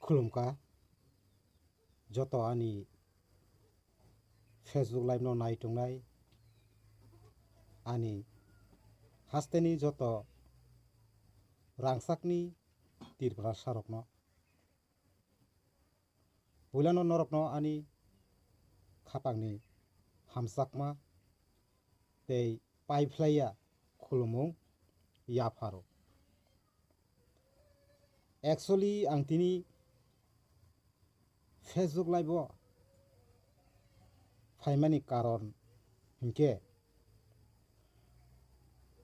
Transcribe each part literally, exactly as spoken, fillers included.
Khulumkha joto ani Facebook live no nai tongnai ani hasteni joto rangchakni Tiprasa rokno. Puilano norokno ani khapangni hamjakma tei paiphlaiya khulumung yapharo. Actually, ang tini Facebook live o phaimani karon hinkhe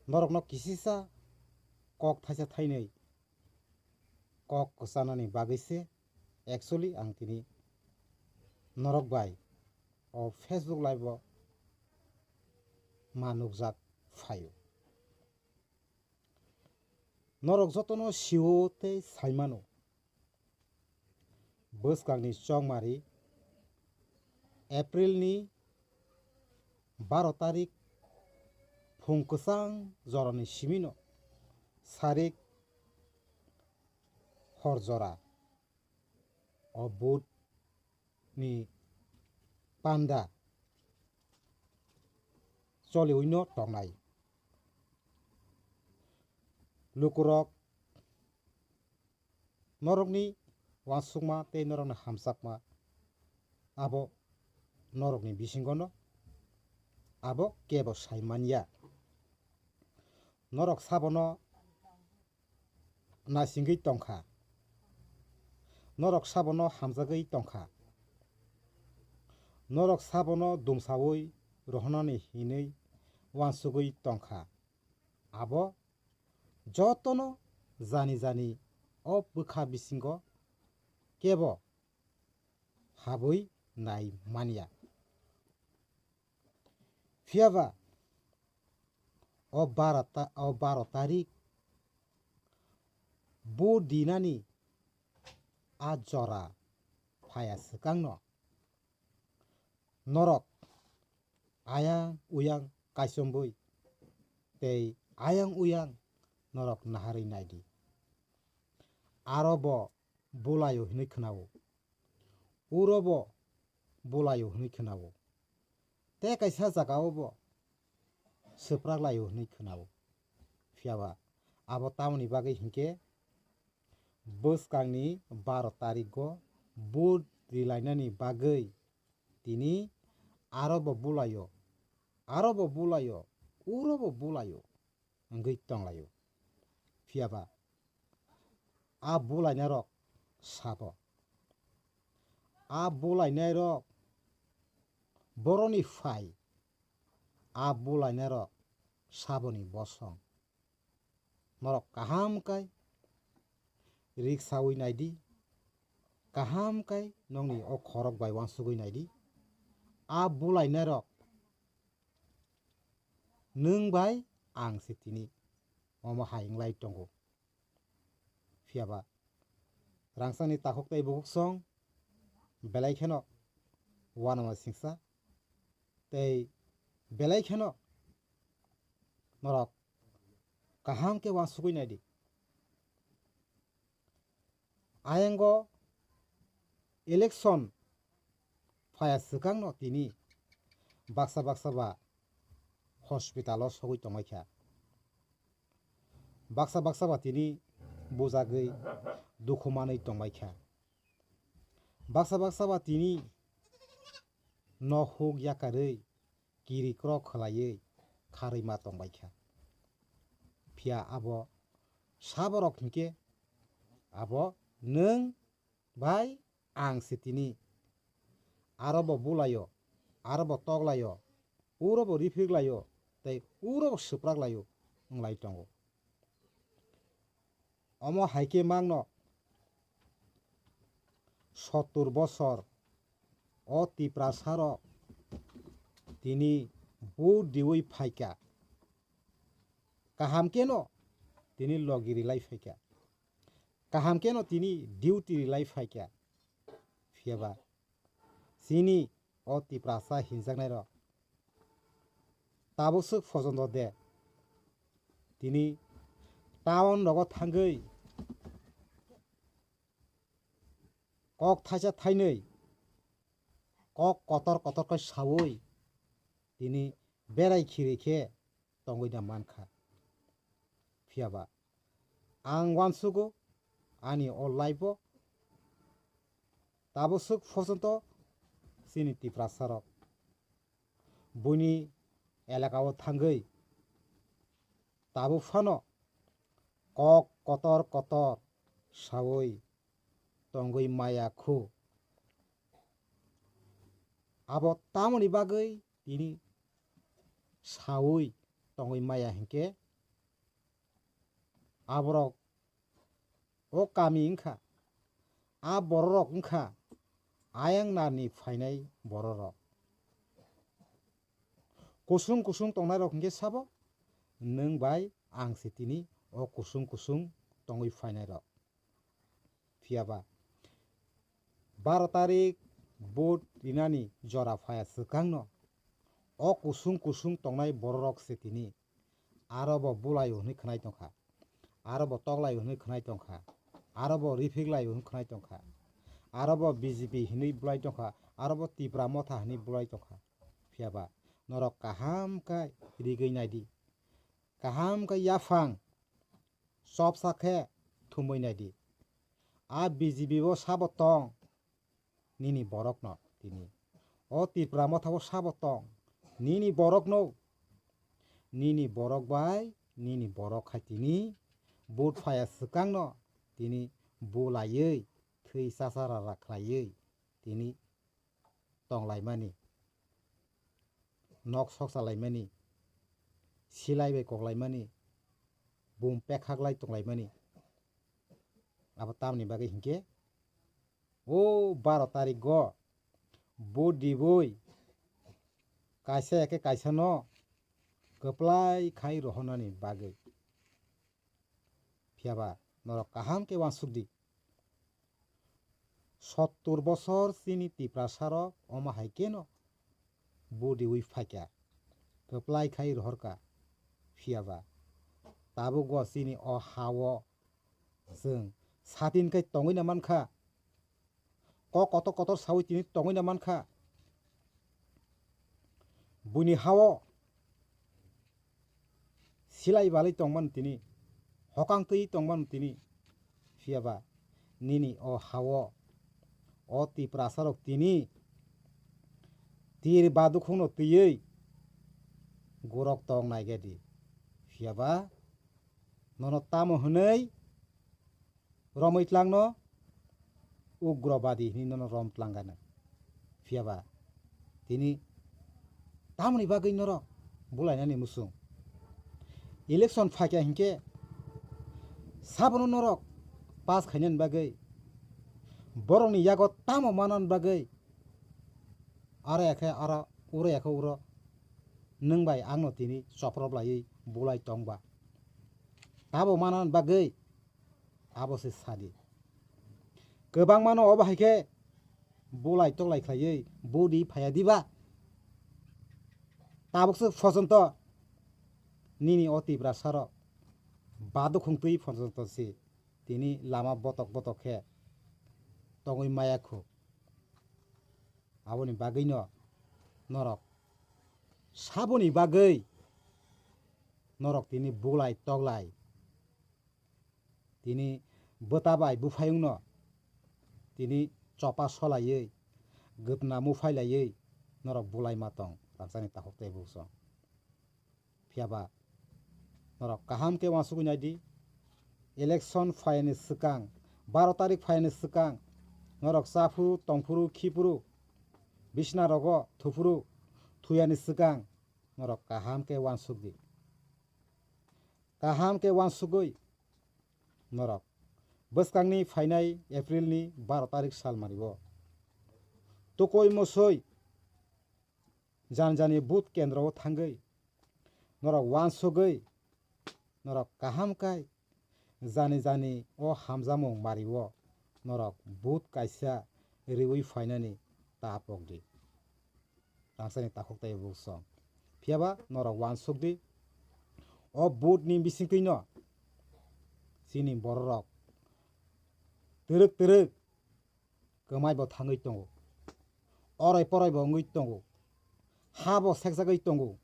norokno kisisa kok thaisa thainwi kok kwchanani bagwi se actually ang tini norok bai o Facebook live o ma nukjak phaio. Norok jotono sio tei saimano. Bwskangni chongmari April ni baro tarik phung kwchang jorani simino sarik hor jora o Buddha ni panda choliwino tongnai. Lukurok norokni uansukma tei norokni hamjakma abo norokni bisingono abo kebo sai manya. Norok sabono naisingwi tongkha. Norok sabono hamjagwi tongkha. Norok sabono dumsawi rohonani hinwi uansugwi tongkha. Abo jotono jani jani o bwkha bisingo kebo habwi nai manya. Phiyaba o baro ta-, o baro tarik bo dinani a jora phaya swkangno norok ayang uyang kaichomwi tei ayang uyang norok naharwi naidi. Aro bo bulaio hwnwi khwnao. Uro bo bulaio hwnwi khwnao. Tei kaisa jagao bo swprak laio hwnwi khwnao. Phiyaba abo tamoni bagwi hinkhe bwskangni baro tarigo vote rilainani bagwi tini aro bo bulaio, aro bo bulaio, uro bo bulaio wngwi tonglaio. Phiyaba a bulainairok sabo, a bulainairok boroni phai, a bulainairok saboni bosong. Norok kaham kai riksawi naidi, kaham kai nokni o khorok bai uansugwi naidi. A bulainairok nwng bai ang se tini omo hai wnglai tongo. Phiyaba rangchakni takhuk tei bukhuk song belai kheno uanama singsa tei belai kheno norok kaham khe uansugwi naidi. Ayango election phaya swkangno tini baksa baksa ba hospital o sogwi tongbaikha. Baksa baksa ba tini bujagwi dukhu manwi tongbaikha. Baksa baksa ba tini nok huk yakarwi kiri krok khwlaiwi kharwi ma tongbaikha. Phiya abo saborok hinkhe abo nwng bai ang se tini. Aro bo bulaio, aro bo toklaio, uro bo riphiklaio, tei uro bo swpraklaio wnglai tongo. Omo hai khe mangno sottur bosor o Tiprasarok tini vote diwi phaikha. Kaham kheno tini logi rilai phaikha. Kaham kheno tini duty rilai phaikha. Phiyaba chini o Tiprasa hinjaknairok tabuk swk pojonto de tini town rogo thangwi kok thaisa thainwi, kok kotor kotor khe saui tini berai khiri khe tongwi da mankha. Phiyaba ang uansugo ani o life o tabuk swk phochonto chini Tiprasa rok buini elaka o thangwi tabuk phano kok kotor kotor saui tongwi maya khu. Abo tamoni bagwi tini saui tongwi maya hinkhe aborok o kami wngkha, a bororok wngkha ayang narni phainai bororok. Kusung kusung tongnairok hinkhe sabo, nwng bai ang se tini o kusung kusung tongwi phainairok. Phiyaba baro tarik vote rinani jora phaya swkangno o kusung kusung tongnai bororok se tini aro bo bulaio hwnwi khwnai tongkha, aro bo toklaio hwnwi khwnai tongkha, aro bo riphik laio hwnwi khwnai tongkha, aro bo B J P hwnwi bulai tongkha, aro bo Tipra Motha hwnwi bulai tongkha. Phiyaba norok kaham khe rigwi naidi, kaham khe yaphang chopsa khe thumwi naidi. A B J P bo sabo tong, nini borokno tini. O Tipra Motha bo sabo tong, nini borokno, nini borok bai nini borok hai tini vote phaya swkangno tini bulaiwi thwi chasa rara khlaiwi tini tonglaimani, nok sok chalaimani, silai bai koklaimani, bum pekhaklai tonglaimani. Abo tamoni bagwi hinkhe o baro tarigo vote ribwi kaisa ya khe kaisa no kwplai khai rohornani bagwi. Phiyaba norok kaham khe uansuk di. Sottur bosor chini Tiprasa rok omo hai kheno vote riwi phaikha, kwplai khai rohorkha. Phiyaba tabukgo chini o ha-o chwng satin khai tongwi na mankha. Kok kotor kotor saui tini tongwi na mankha. Buini ha-o silai balai tongmani tini, hokang twi tongmani tini. Phiyaba nini o ha-o, o Tiprasa rok tini tir badukhungno twiwi gurok tong naigadi. Phiyaba nono tamo hwnwi romwi tlangno ugrobadi hinwi nono rom tlanggana. Phiyaba tini tamoni bagwi norok bulainani muchung? Election phaikha hinkhe sabono norok pass khainani bagwi, borokni yago tamo manani bagwi, aro ya khe aro, uro ya khe uro, nwng bai angno tini choprop laiwi bulai tongba. Tamo manani bagwi abo se sadi. Kwbangmano obo hai khe bulai toklai khlaiwi budi phaiya diba? Tabuk se phochonto nini o Tiprasa rok badukhung twi phochonto se tini lama botok botok khe tongwi maya khu. Aboni bagwino norok saboni bagwi norok tini bulai toklai, tini bwta bai buphayungno tini chopa solaiwi, gwtna muphai laiwi norok bulai ma tong, rangchakni takhuk tei buksong. Phiyaba norok kaham khe uansugwi naidi, election phaiyani swkang, baro tarik phaiyani swkang norok chaphuru, tongphuru, khiphuru, bisna rogo thuphuru, thuyani swkang norok kaham khe uansukdi. Kaham khe uansugwi norok bwskangni phainai April ni baro tarik salmario tukui musui jani jani booth kendro o thangwi norok uansugwi norok kaham khai jani jani o hamjamung mario norok booth kaisa riwi phainani ta pokdi. Rangchakni takhuk tei buksong. Phiyaba norok uansukdi. O booth ni bisingtwino chini bororok twrwk twrwk kwmai bo thangwi tongo, oroi poroi bo wngwi tongo, ha bo sekjagwi tongo.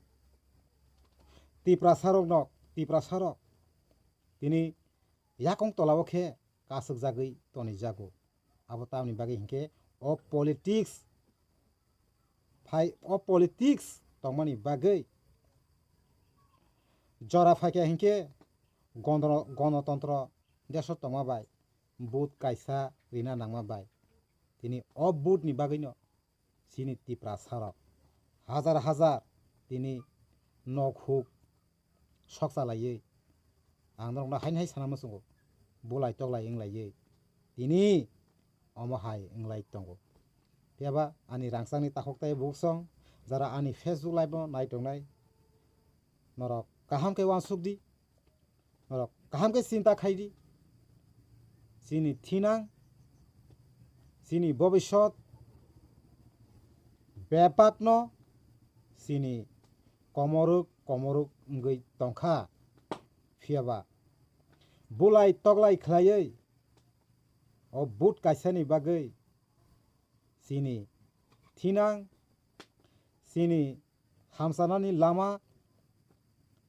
Tiprasarokno, Tiprasarok tini yakung tolao khe kasukjagwi tonijago. Abo tamni bagwi hinkhe o politics phai, o politics tongmani bagwi jora phaikha hinkhe gono-, gonotontro deso tongma bai vote kaisa rina nangma bai tini o vote ni bagwino chini Tiprasarok hajar hajar tini nok huk sok chalaiwi ang norokno haini hai sana muchungo, bulai toklai wnglaiwi tini omo hai wnglai tongo. Phiyaba ani rangchakni takhuk tei buksong jara ani Facebook live no nai tongnai, norok kaham khe uansuk di, norok kaham khe chinta khai di. Chini thinang, chini bobisot bepakno chini komorok komorok wngwi tongkha. Phiyaba bulai toklai khlaiwi o vote kaisani bagwi chini thinang, chini hamchanani lama,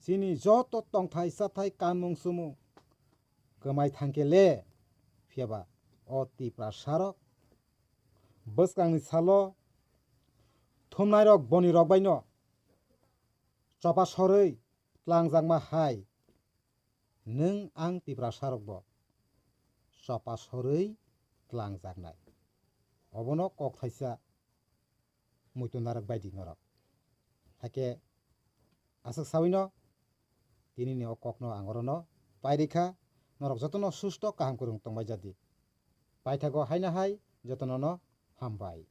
chini joto tongthai chathai kanmung chumung kwmai thangkhe le, phiyaba o Tiprasarok bwskangni salo thumnairok bonirok baino chopa sorwi tlangjakma hai nwng ang Tiprasarokbo chopa sorwi tlangjaknai. Obono kok thaisa muitu narwk baidi norok. Haikhe aswk sawino tinini o kokno ang orono pairikha, norok jotono susto kaham kwrwng tongbai jadi. Paithago haino hai jotonono hambai.